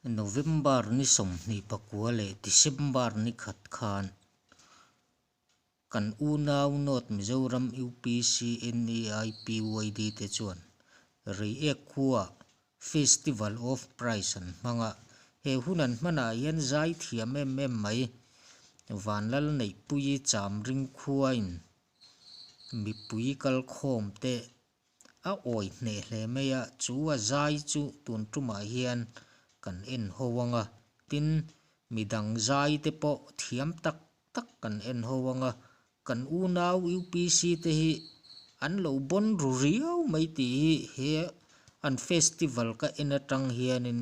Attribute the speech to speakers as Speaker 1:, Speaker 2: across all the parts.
Speaker 1: November ni 29 leh December ni khat khan kan unau North Mizoram UPC NEIPYD te chuan Reiek khuaah Festival of Praise an hmang a, he hun an hmanah hian zai thiam em em mai Vanlalneihpuii Chamring khuain mipui kalkhawm te A awi hneh hle mai a, chu a zai chu tun tumah hian kan en ho ang a, tin midang zai te pawh thiam tak tak kan en ho ang a, kan unau UPC te hi an lo bawn ru riau mai tih hi he an festival ka en atang hianin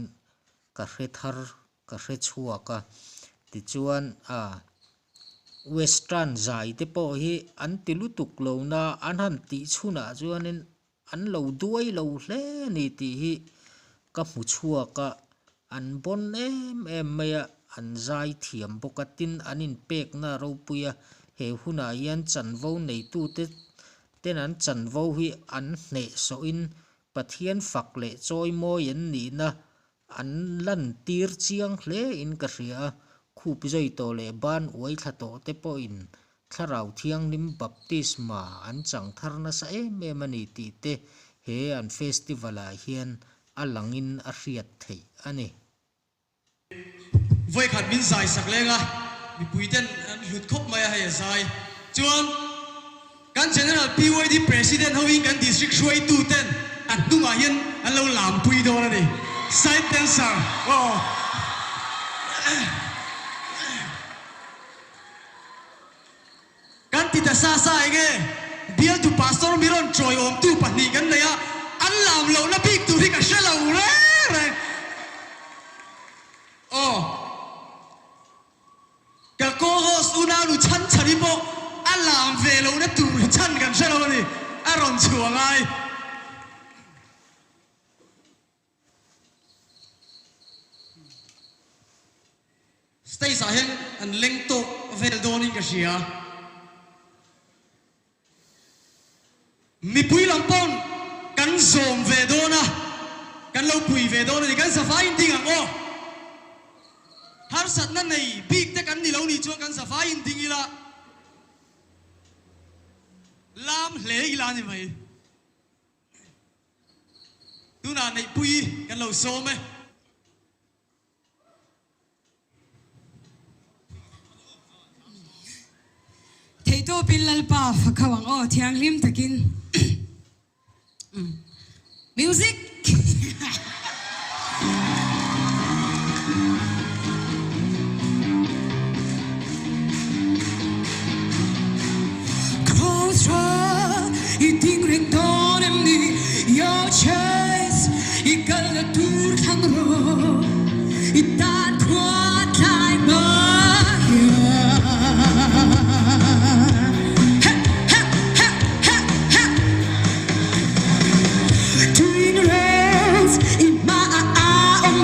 Speaker 1: ka hre thar ka hre chhuak a, tichuan a western zai te pawh hi an ti lutuk lo na an han tih chhunah chuanin an lo duai lo hle a ni tih hi ka hmu chhuak a, an bawn em em mai a, an zai thiam bawk a, tin an inpekna ropui a, he hunah hian chanvo neitute ten an chanvo hi an hnehsawhin Pathian fak leh chawimawi an nihna An lantir chiang hle in ka hria a, khup zai tawh leh ban uai thla tawh te pawhin Thlarau Thianghlim baptisma an chang thar nasa em em a ni tih te he an festival ah hian a langin a hriat theih a ni.
Speaker 2: Vawikhat min zai sak leng a, mipui ten an hlut khawp mai a hei a zai chuan. Kan General PYD President hoin kan District hruaitu ten a hnungah hian an lo lampui dawn a ni. Side dancer aw. Kan ti ta sa sa eng e? Bialtu Pastor mi rawn tawiawmtu pahnih kan nei a, an lam lohna bik tur hi ka hre lo reng reng. Aw. Ka co-host unau nu chhan chhan hi pawh a lam ve lohna tur hi chhan kan hre lo a ni, a rawn chhuah ngai. Stage ah hian an leng tawk vel dawnin ka hria. Mipui lam pawn kan zawm ve dawn a, kan lo pui ve dawn a ni. Kan zavai in ding ang aw. Harsatna nei bik te kan ni lo nih chuan kan zavai in ding ila, lam hle ila a ni mai. Tunah neihpui kan lo sawm e.
Speaker 3: Theihtawpin Lalpa fakho ang aw thianghlim takin Music. I ding reng dawn em ni Your choice I kalna tur thlang rawh I tan khua tlai hma hian Twin rails I hma ah a awm.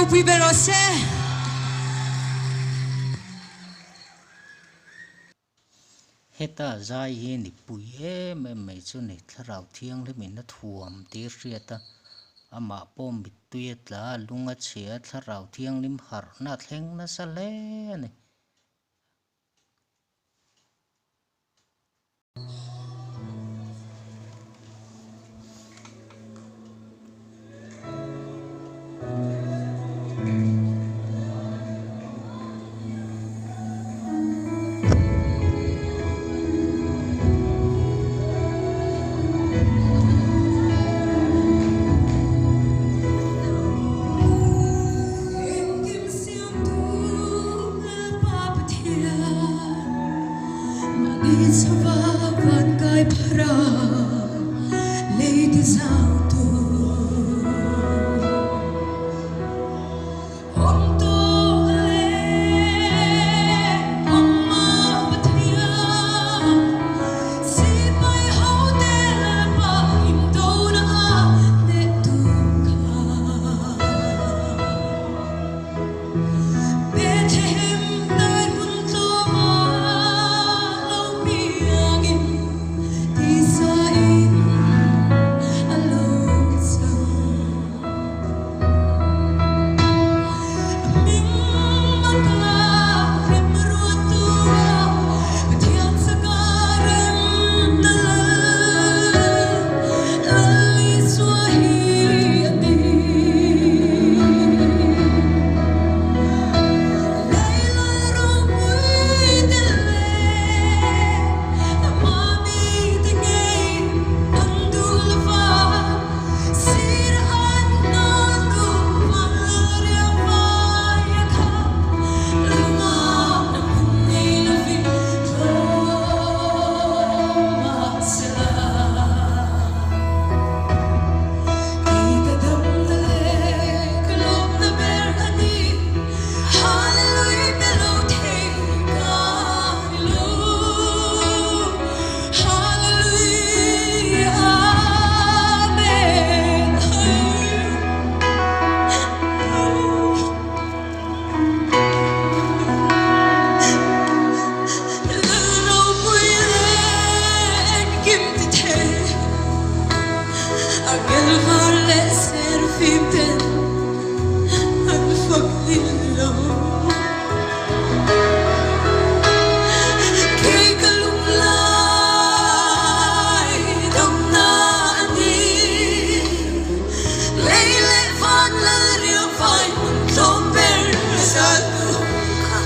Speaker 3: ropui ber rawh se.
Speaker 1: Heta zai hi ni pui em em mai chu ni thlarau thianghlim in a thuam tih hriat a, amah pawh mittui a tla a, lung a chhia a, thlarau thianghlim harhna a thleng nasa hle a ni.
Speaker 3: Engkim siamtu Lalpa Pathian, Mahni chauha van kai phar a, lei ti zau tur. Awm tawh le, Awma Pathian, sipai hote Lalpa indona a hneh tur kha. Bethlehem dai hmun tlawma lo piangin tisa in a lo chang. A hming a ta rem ruat tu a, Pathian chaka rem na lal, Lal Isua hi a ni. Kei ka dam na leh ka lawmna ber a ni, Hallelujah pe lo thei ka ni lo, Hallelujah Amen Hallelujah. Lalropui leh engkim ti thei. Angel var leh serafim ten an fak hlil lo. Kei ka lung lai damna a ni. Lei leh van lal riau vai hmun tlawm ber zal tu kha.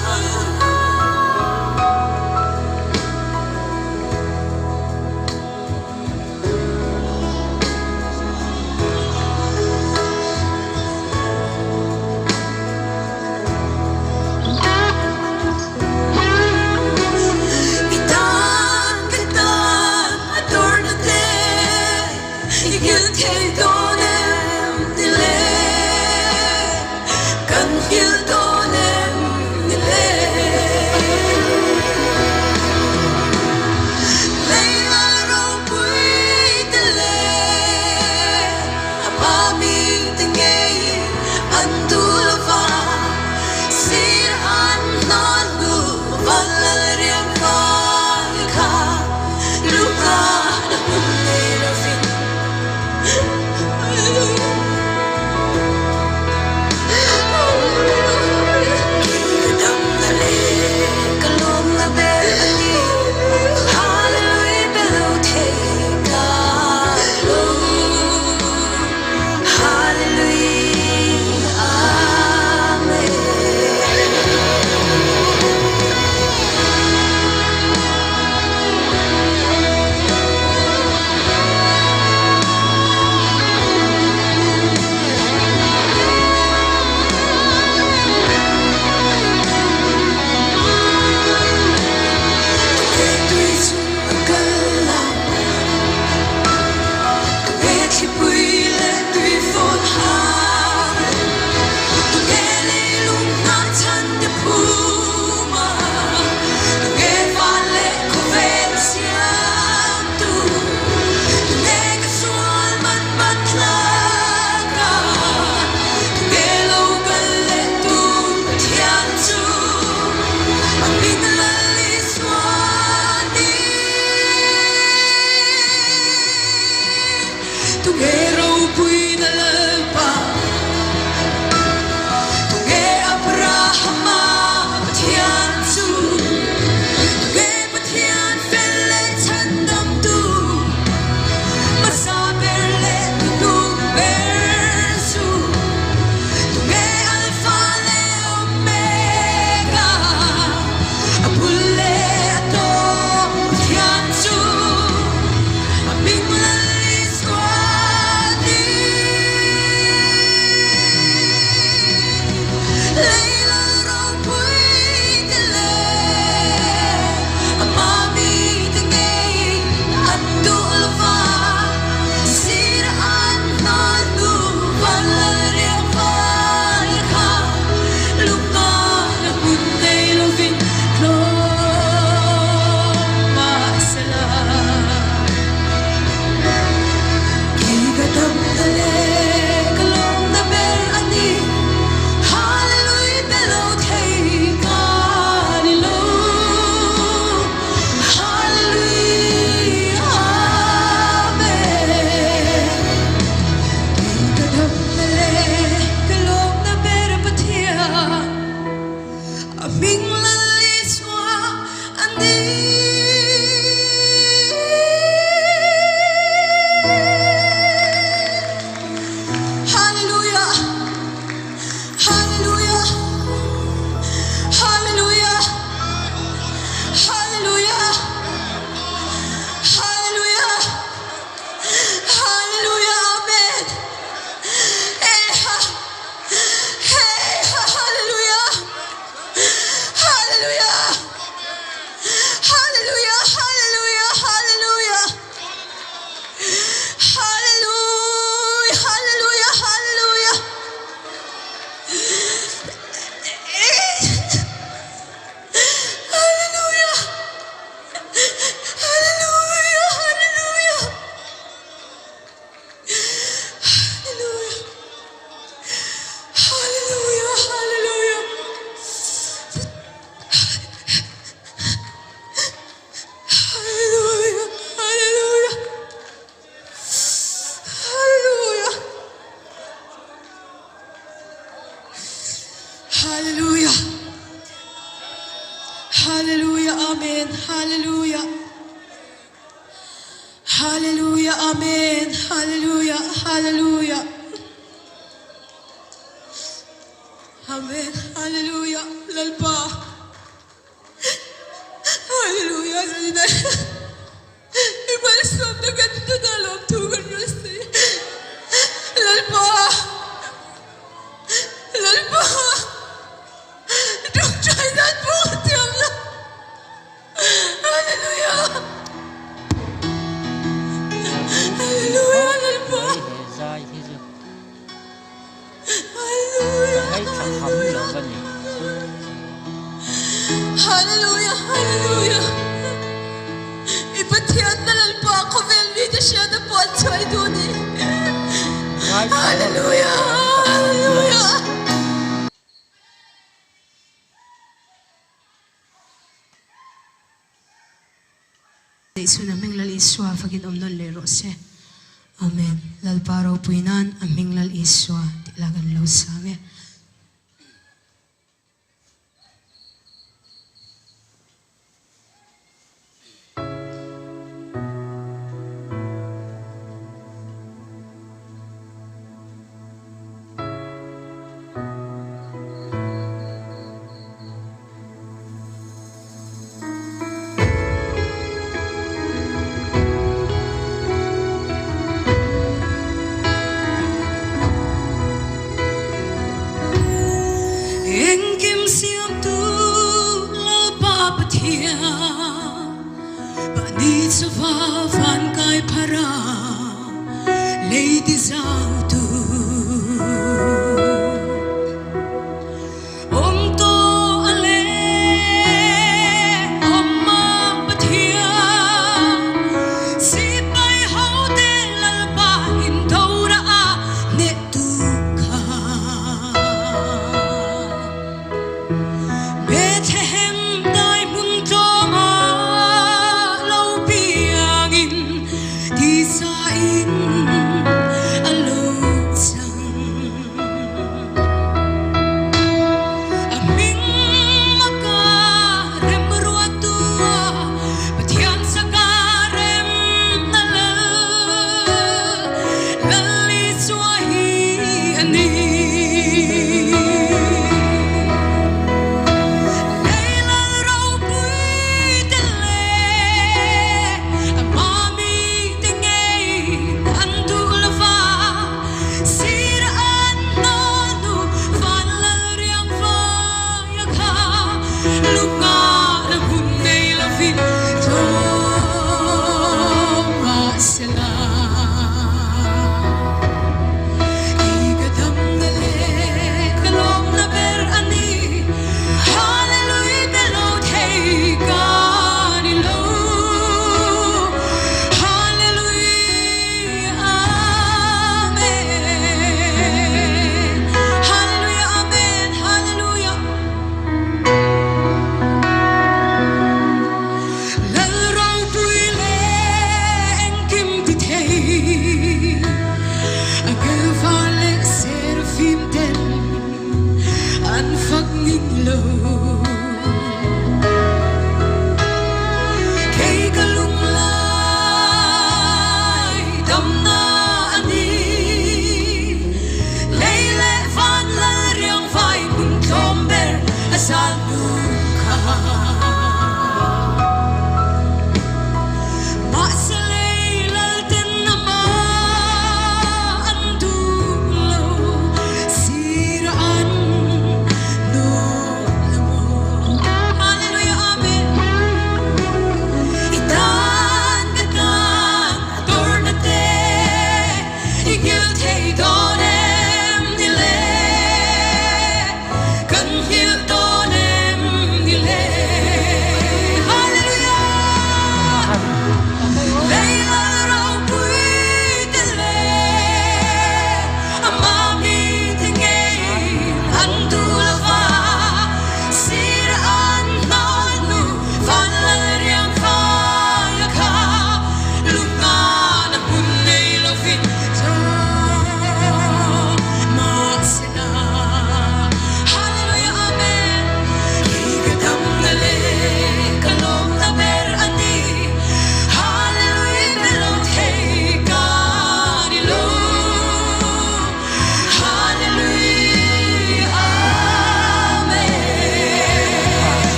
Speaker 3: Hallelujah Amen Hallelujah Hallelujah Amen Hallelujah Hallelujah Amen Hallelujah Lalpa Hallelujah Zalina I malsawmna kan dawn a lawmthu kan rawn sawi Lalpa Lalpa Tawngtai dan pawh ka thiam lo Hallelujah Hallelujah Lalpa
Speaker 1: Ka ngaithla kham lo a ni.
Speaker 3: Hallelujah Hallelujah I Pathian na Lalpa khawvel mite hriat a puan chhuai duh ni
Speaker 1: Ngaithla rawh
Speaker 3: Hallelujah
Speaker 1: teh ang ka kham lo.
Speaker 3: Hallelujah.
Speaker 4: Neihchhun a hming Lal Isua fakin awm nawn leh rawh se. Amen. Lalpa ropui nan a hming Lal Isua tih la kan lo sang e. Engkim siamtu Lalpa Pathian, Mahni chauha van kai phar a, lei ti zautu. Awm tawh a le, awm a Pathian, sipai hote Lalpa indora a hneh tu kha. Bethlehem dai hmun tlawma lo piangin tisa in a lo.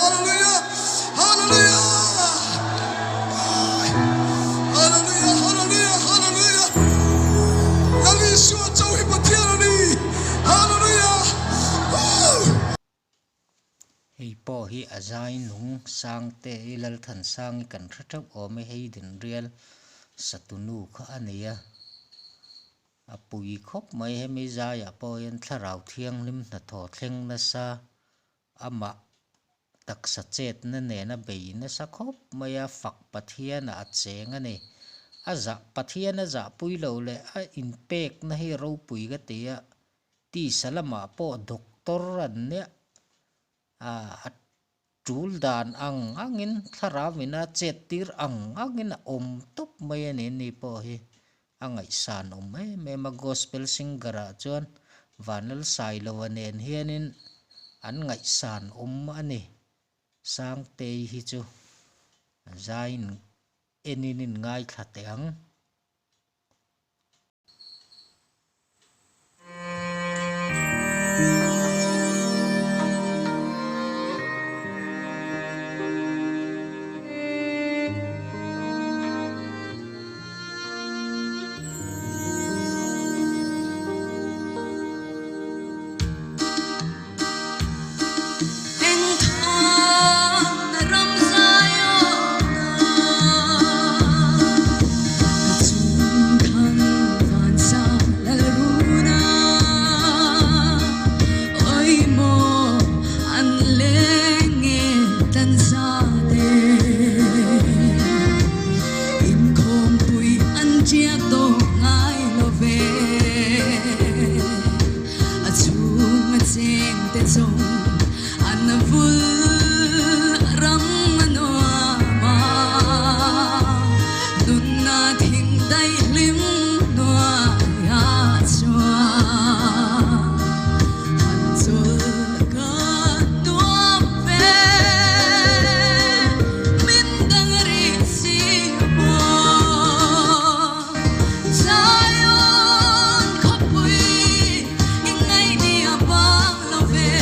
Speaker 5: Hallelujah! Hallelujah! Hallelujah! Hallelujah! Hallelujah! Lal Isua chauh hi Pathian a ni! Hallelujah! Woo!
Speaker 1: Hei pawh hi a zai nung sang te i Lalthansangi kan hre theuh awm e, hei dinrial satunu kha a ni a. A pui khawp mai hemi zaiah pawh hian thlarau thianghlim hnathawh thleng nasa amah taksa chetna nena bei nasa khawp mai a, fak Pathianah a cheng a ni. A zah Pathian a zahpui lo leh a inpekna hi ropui ka ti a, tisa lamah pawh doctor an nia a tul dan ang angin thlarau ina chet tir ang angin a awm tawp mai a ni ni pawh hi a ngaihsan awm em em a gospel singer ah chuan Vanlalsailova nen hianin an ngaihsan awm a ni Sangtei hi chu zaiin enin in ngaithla teh ang.
Speaker 3: A chhung a cheng te zawng an vul ram a nuam a, nunna thing daihlim hnuai a chuan han chawl ka nuam ve, min dang rih si maw. Zion khawpui i ngaih ni a bang lo ve,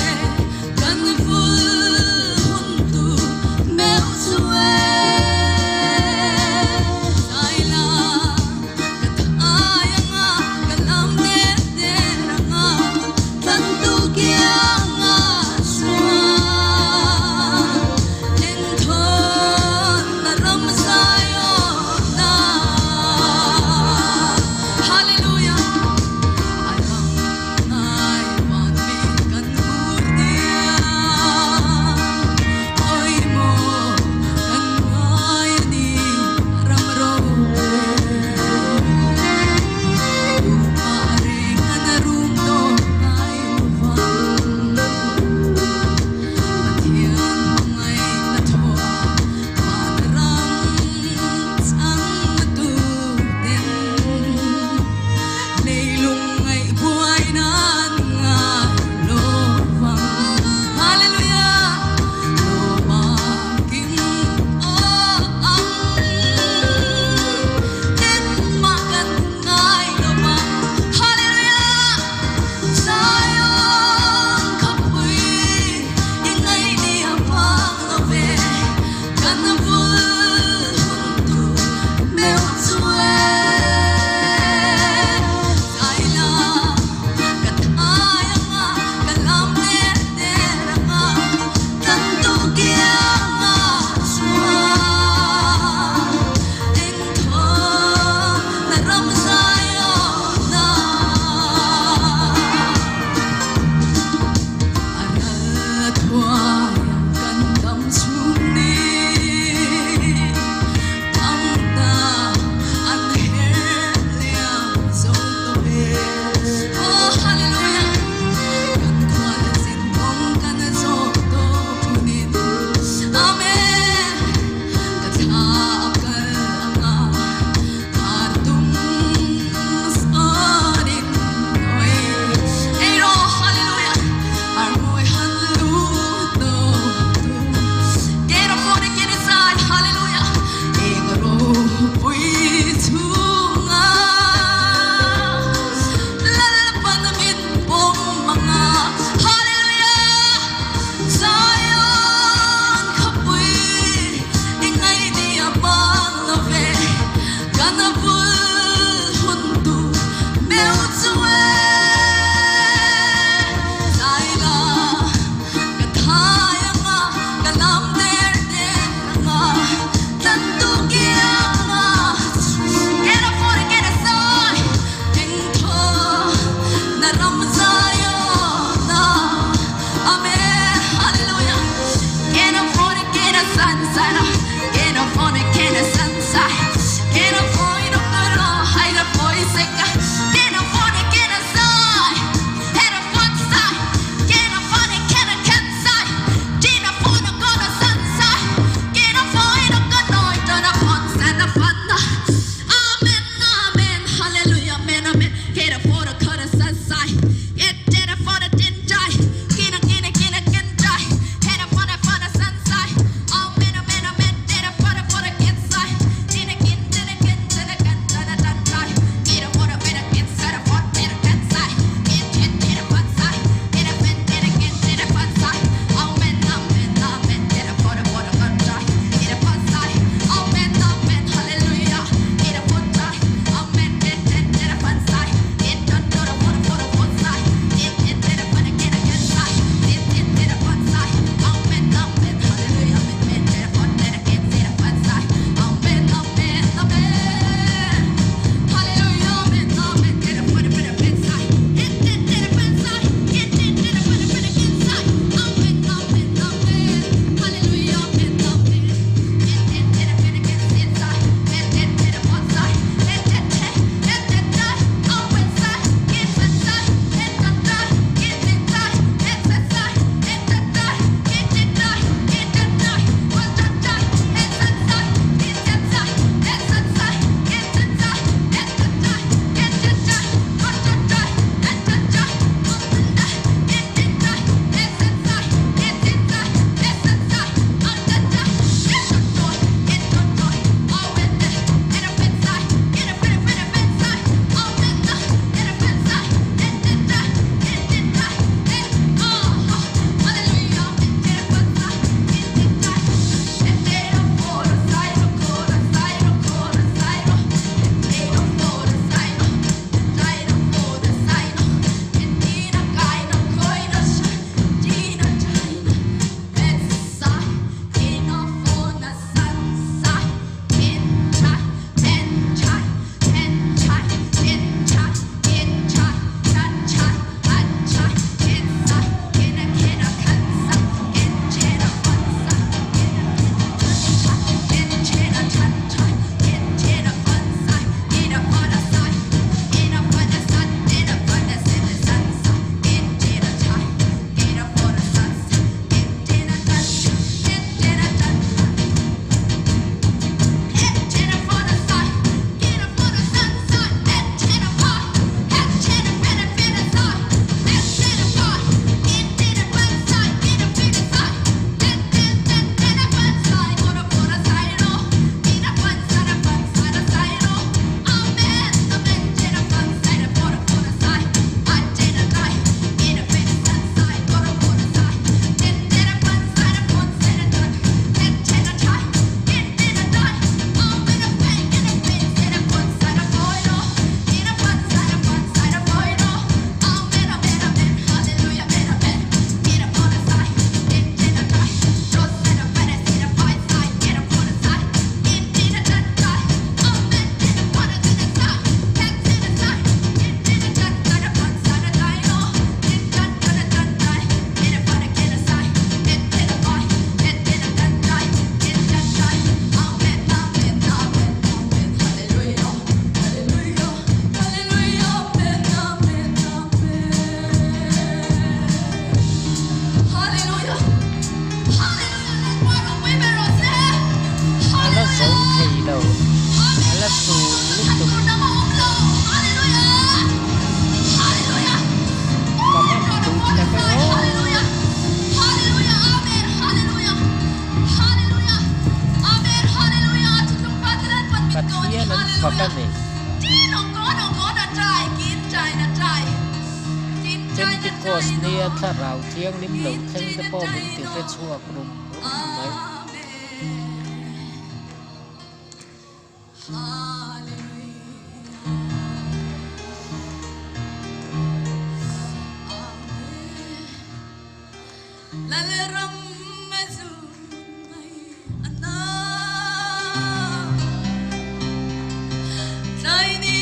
Speaker 1: Thianghlim lo thleng te pawh min ti hre chhuak rum rum mai.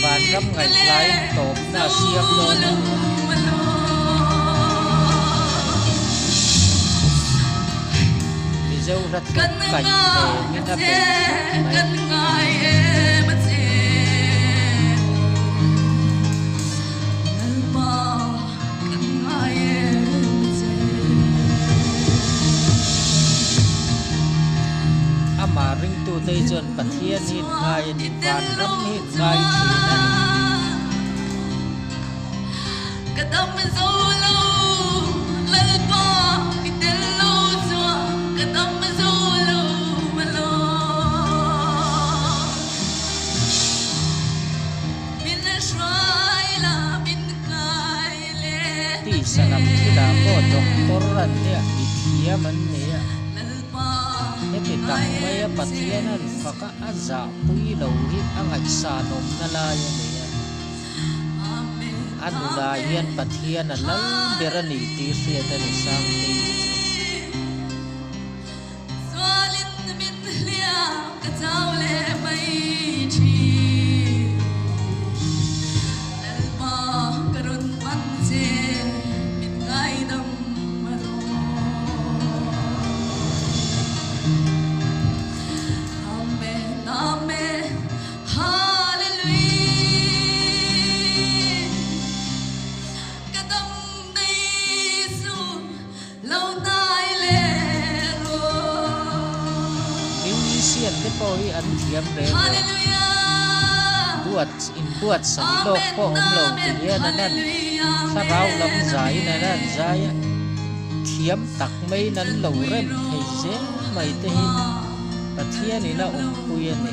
Speaker 1: Vanram ngaihtlaiin tawpna a siam dawn a ni. Mizo hla thluk kaih nengin a bei thluk mai. Amah ringtute hi chuan Pathian hi in ngai a ni, vanram hi in ngai thin a ni. Tisa lam thilah pawh doctor an nia, mithiam an nia. Heti tak maia Pathian an fak a, a zahpui lo hi a ngaihsanawmna lai a ni a. A nunah hian Pathian a lal ber a ni tih hriat a ni Sangtei hi chu. Musician te pawh hi an thiam reng reng. Duat inbuatsaih lawk pawh awm lo ti hian an han thlarau lam zaiin an han zai a, thiam tak maiin an lo rem thei zel mai te hi Pathianin a awmpui a ni.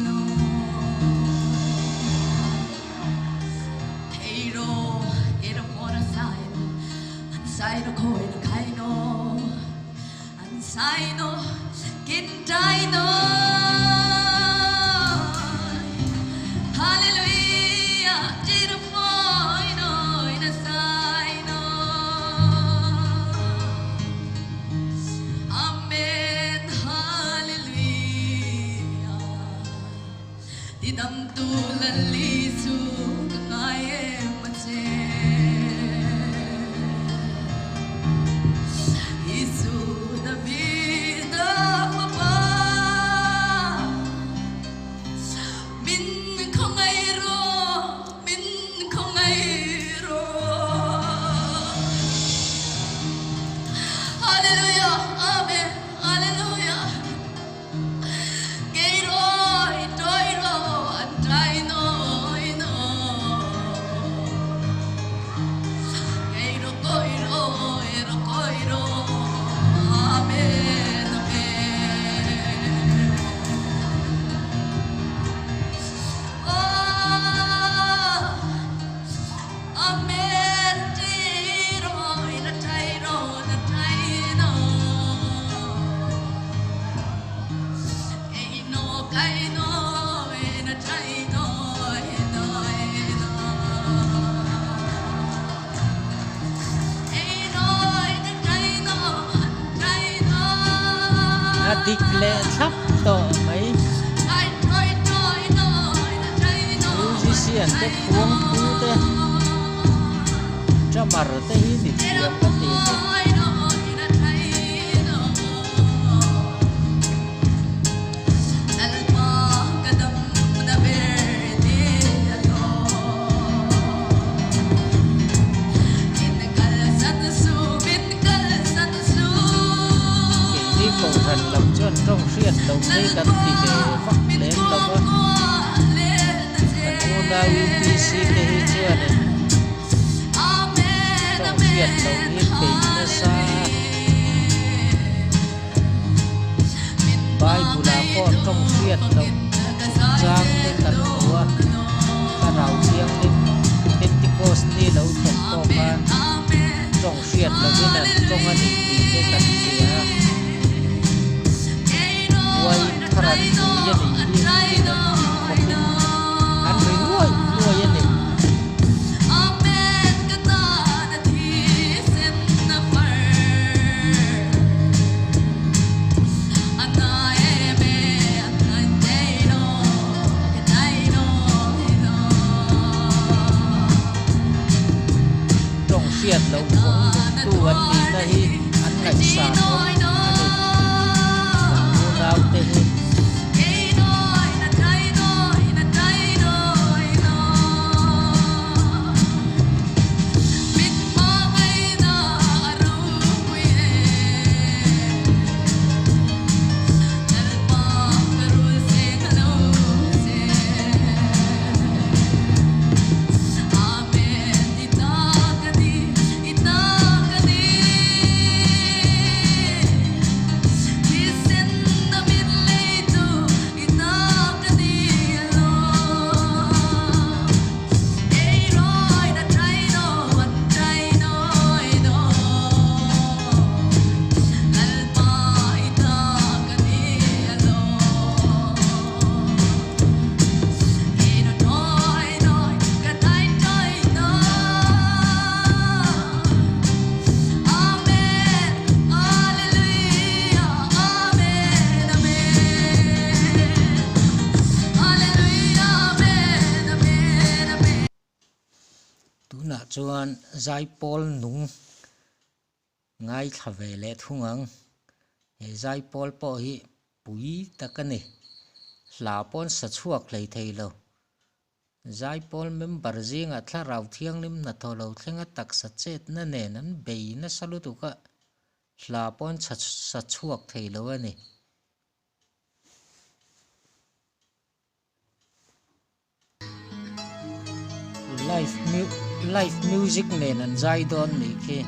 Speaker 1: A dik leh thlap tawh mai. Musician te khuangpu te drummer te hi ni thiam ka ti a ni. Keini kohhran lam chuan tawng hriat loh phei kan ti ve vak lem lo va, kan unau UPC te hi chuanin tawng hriat loh hi peih nasa a. Bible ah pawh tawng hriat loh chungchang te kan hmu a, Thlarau Thianghlim Pentecost ni lo thlen pawh khan. Tawng hriat lovin an tawng a ni tih te kan hria a. Uaiin thar an pui a nih hi tin an tih khawpin an ri nuai nuai a ni. Tawng hriat loh vawng nungtu an nihna hi an ngaihsan awm a ni. Kan unaute hi. Tunah chuan zaipawl nung ngaithla ve leh thung ang. He zaipawl pawh hi pui tak a ni. Hla pawn sa chhuak hlei thei lo. Zaipawl member zingah thlarau thianghlim hnathawh lo thlenga taksa chetna nen an bei nasa lutuk a, hla pawn sa chhuak thei lo a ni. Live live music nen an zai dawn nih khi.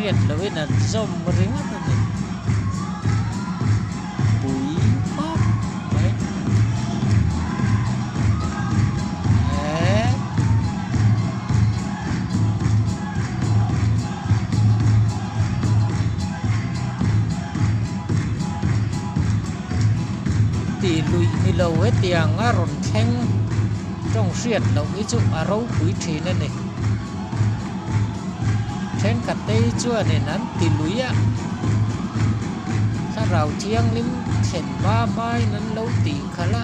Speaker 1: hriat lohin an zawm ringawt a ni. Pui khawp mai. Eeh. Tih luih ni lo hetiang a rawn thleng tawng hriat loh hi chu a ropui thin a ni. Thenkhat te hi chuanin an ti lui a, thlarau thianghlim thlen hma hmain an lo tih khalh a,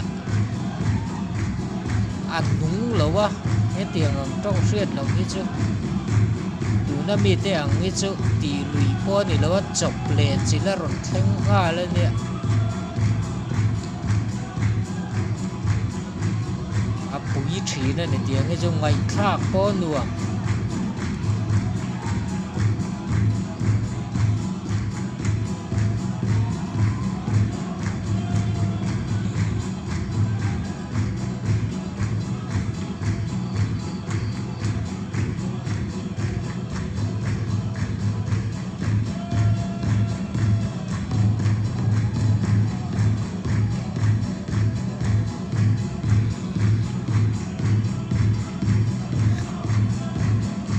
Speaker 1: a nung lo a, hetiang ang tawng hriat loh hi chu tuna mite ang hi chu tih lui pawh a ni lo a, chawp leh chilh a rawn thleng nghal a nia. A pui thin a ni tiang hi chu ngaihthlak pawh a nuam.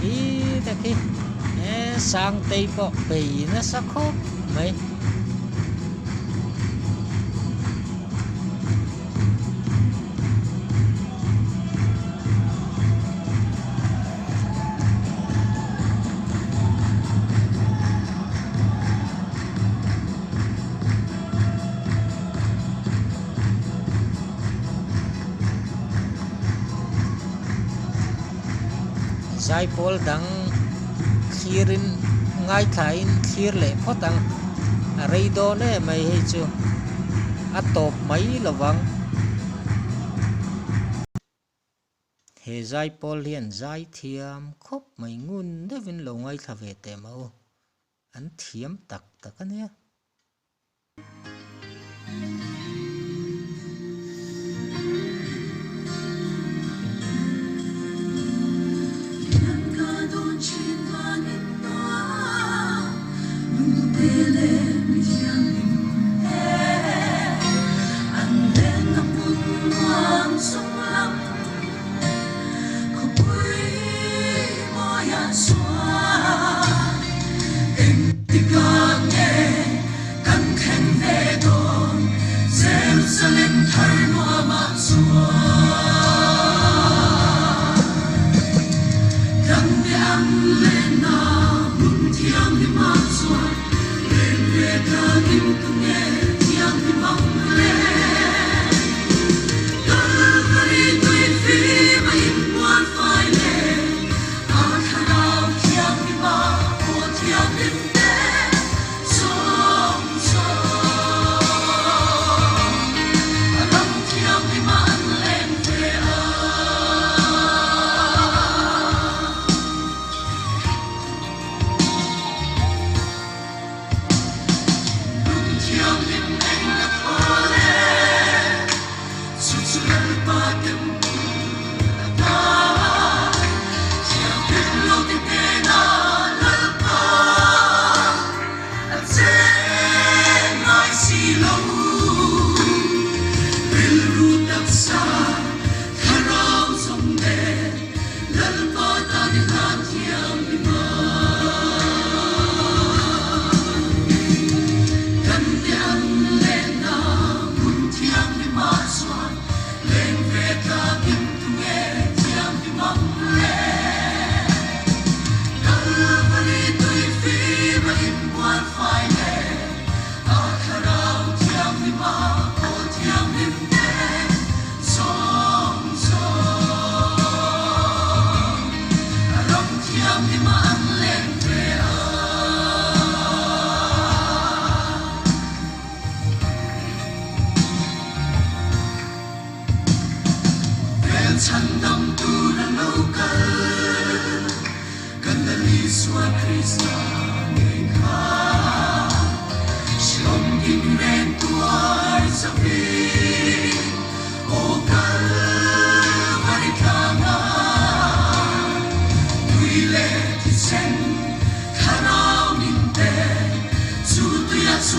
Speaker 1: Hi te khi e Sangtei pawh bei nasa khawp mai. Zaipawl dang thlirin ngaithlain thlir leh phawt ang a rei dawn em mai hei chu a tawp mai lovang. He zaipawl hian zai thiam khawp mai ngun deuhin lo ngaithla ve teh mah u. An thiam tak tak a nia.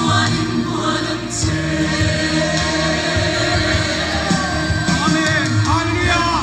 Speaker 2: Amen. Hallelujah.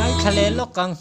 Speaker 1: Ngaithla leh lawk ang.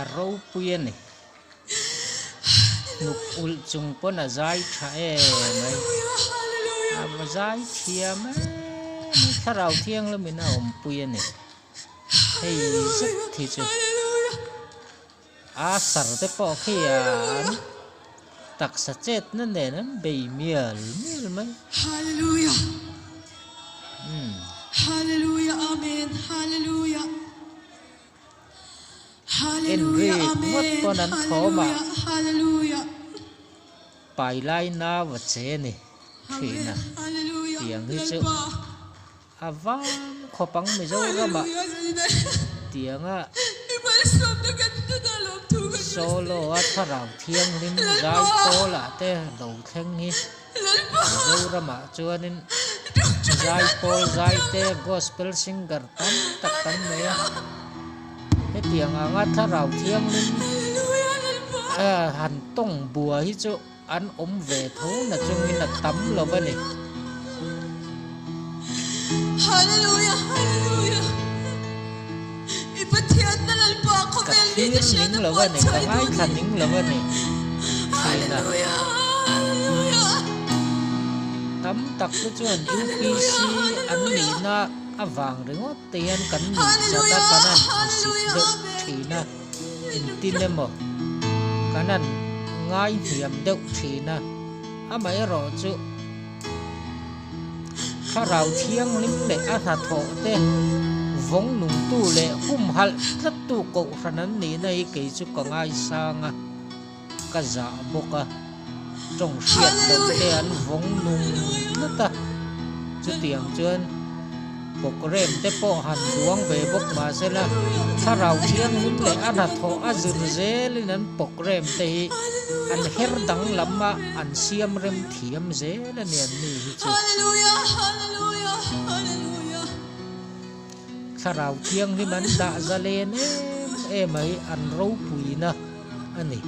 Speaker 1: A ropui a ni. Hnuk ulh chung pawn a zai tha em mai. A va zai thiam em mai. Thlarau Thianghlimin a awmpui a ni. Hei zet hi chu a sar te pawh khi an taksa chetna nen an bei mial mial mai.
Speaker 4: Hallelujah.
Speaker 1: Umm.
Speaker 4: Hallelujah amen hallelujah.
Speaker 1: En
Speaker 4: Hallelujah
Speaker 1: rik ngawt
Speaker 4: amen
Speaker 1: pawn an thawm ah
Speaker 4: hallelujah hallelujah.
Speaker 1: pai lai nau a che ni thin
Speaker 4: Amen
Speaker 1: a
Speaker 4: hallelujah
Speaker 1: tiang hi chu
Speaker 4: Lalpa.
Speaker 1: a vang khawp ang Mizoram ah
Speaker 4: Hallelujah Zalina.
Speaker 1: tiang a
Speaker 4: I malsawmna kan tana lawmthu kan rawn
Speaker 1: solo
Speaker 4: sawi.
Speaker 1: a thlarau thianghlim
Speaker 4: Lalpa.
Speaker 1: zai pawl ah te lo thleng hi
Speaker 4: Lalpa.
Speaker 1: Mizoram ah chuanin Zai pawl zai te gospel singer tam tak kan nei a, hetiang anga thlarau thianghlim han tawng bua hi chu an awm ve tho na chungin a tam lo a ni. Ka thlir ning lo a ni, ka ngaithla ning lo a ni thin a. Tam tak te chuan UPC an nihna avang ringawt te hian kan nuih zat a, kan han hmusit deuh thin a, engtin emaw kan han ngai hniam deuh thin a, amaherawh chu Thlarau Thianghlim leh a hnathawh te vawng nungtu leh humhalh tlattu kohhran an nihna hi kei chu ka ngaisang a. Ka zah bawk a, tawng hriat loh te an vawng nung tlat a, chutiang chuan program te pawh han duang ve bawk mahsela thlarau thianghlim leh a hnathawh a zir zelin an program te hi an her danglam a, an siam rem thiam zel a ni an ni hi chu. Thlarau thianghlim an dah zalen em em a hi an ropuina a ni.